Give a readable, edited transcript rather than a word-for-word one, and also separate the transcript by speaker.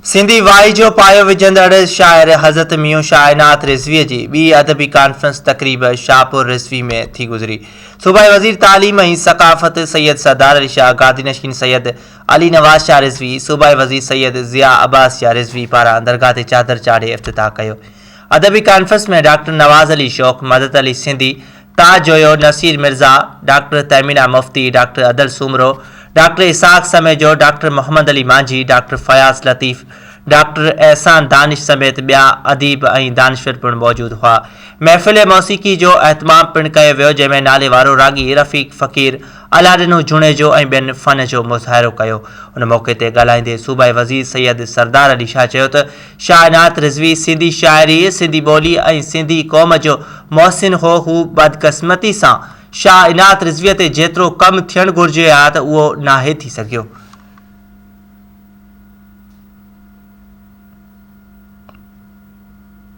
Speaker 1: سنڌي وائي جو پايو وجهندڙ شاعر حضرت ميون شاهه عنات رضويء جي ٻي ادبي ڪانفرنس تقريب شاهپور رضوي ۾ ٿي گذري. صوبائي وزير تعليم ۽ ثقافت سيد سردار علي شاهه، گادي نشين سيد علي نواز شاهه رضوي، صوبائي وزير سيد ضياء عباس شاهه رضوي پاران درگاهه تي چادر چاڙهي افتتاح ڪيو. ادبي ڪانفرنس ۾ ڊاڪٽر نواز علي شوق، مدد Ali Sindhi, Taj Joyo, Naseer Mirza, doctor Tehmina Mufti, doctor Adal Soomro, doctor Ishaq Samejo, doctor Muhammad Ali Manjhi, doctor Fayaz Latif, doctor Ehsan Danish سميت ٻيا اديب ۽ دانشور پڻ موجود هئا. محفل موسيقي جو اهتمام پڻ ڪيو ويو جنهن ۾ ناليوارو راڳي رفيق فقير، الهڏنو جوڻيجو ۽ ٻين فن جو مظاهرو ڪيو. ان موقعي تي ڳالهائيندي صوبائي وزير سيد سردار علي شاهه چيو ته شاهه عنايت رضوي سنڌي شاعري، سنڌي ٻولي ۽ سنڌي قوم جو محسن هو، هو بدقسمتي سان شاهه عنايت رضويء تي جيترو ڪم ٿيڻ گهرجي ها ته اهو ناهي ٿي سگهيو.